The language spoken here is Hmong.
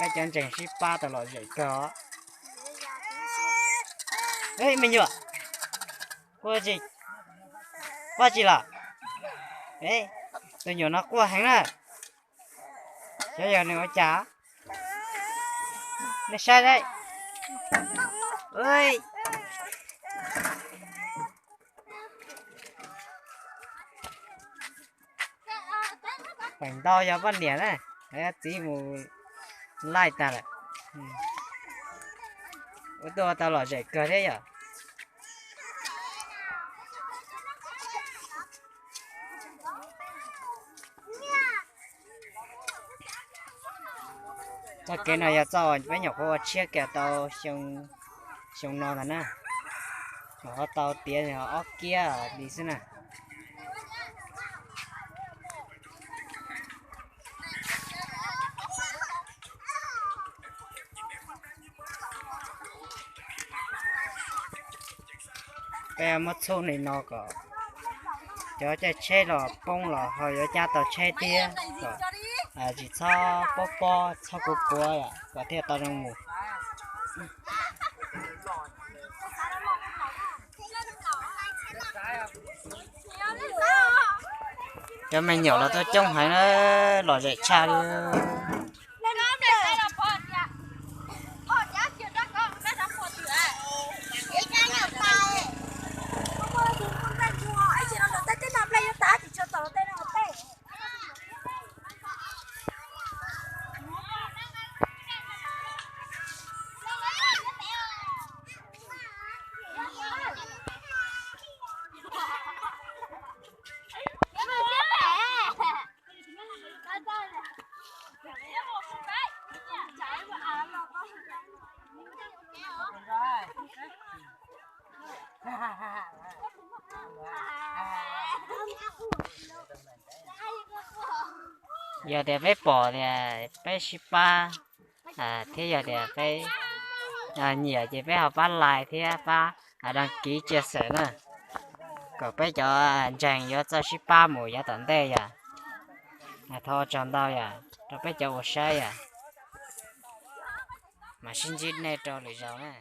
Cov ntseeg sib pab tau lom zem kawg. Me nyuam, quaj tsi, quaj tsi los? Tus nyuam no quaj heev na. Xyov yog nws ua cas. Nej saib, feem ntau yog poj niam na, txiv mus laij tag lawm. Ua tuaj tau lom zem kawg thiab yom. Txoj kev no yog txoj peb nyuam qhuav ua tshiab kiag tau xyoo no ntag na. Ho tau tiav ob kiab li xwb na. Peb muab txhub li no kom cov caij tsheb los poob los ho yuav cab tau tsheb thiab, kom tsis txhob pob pob txhob kuv kuav kom thiaj tau zoo mus. Cov me nyuam los tuaj coob heev na, lom zem tshaj li. Yog tias peb pom tias peb sib pab, thiab yog tias peb nyiam ces peb ho pab like thiab pab đăng ký chia sẻ na, kom peb cov ntseeg yuav txawj sib pab mus yav tom ntej yom. Thov ua tsaug ntau yom rau peb cov uas saib yom. Mam sib ntsib nej rau lwm zaus na.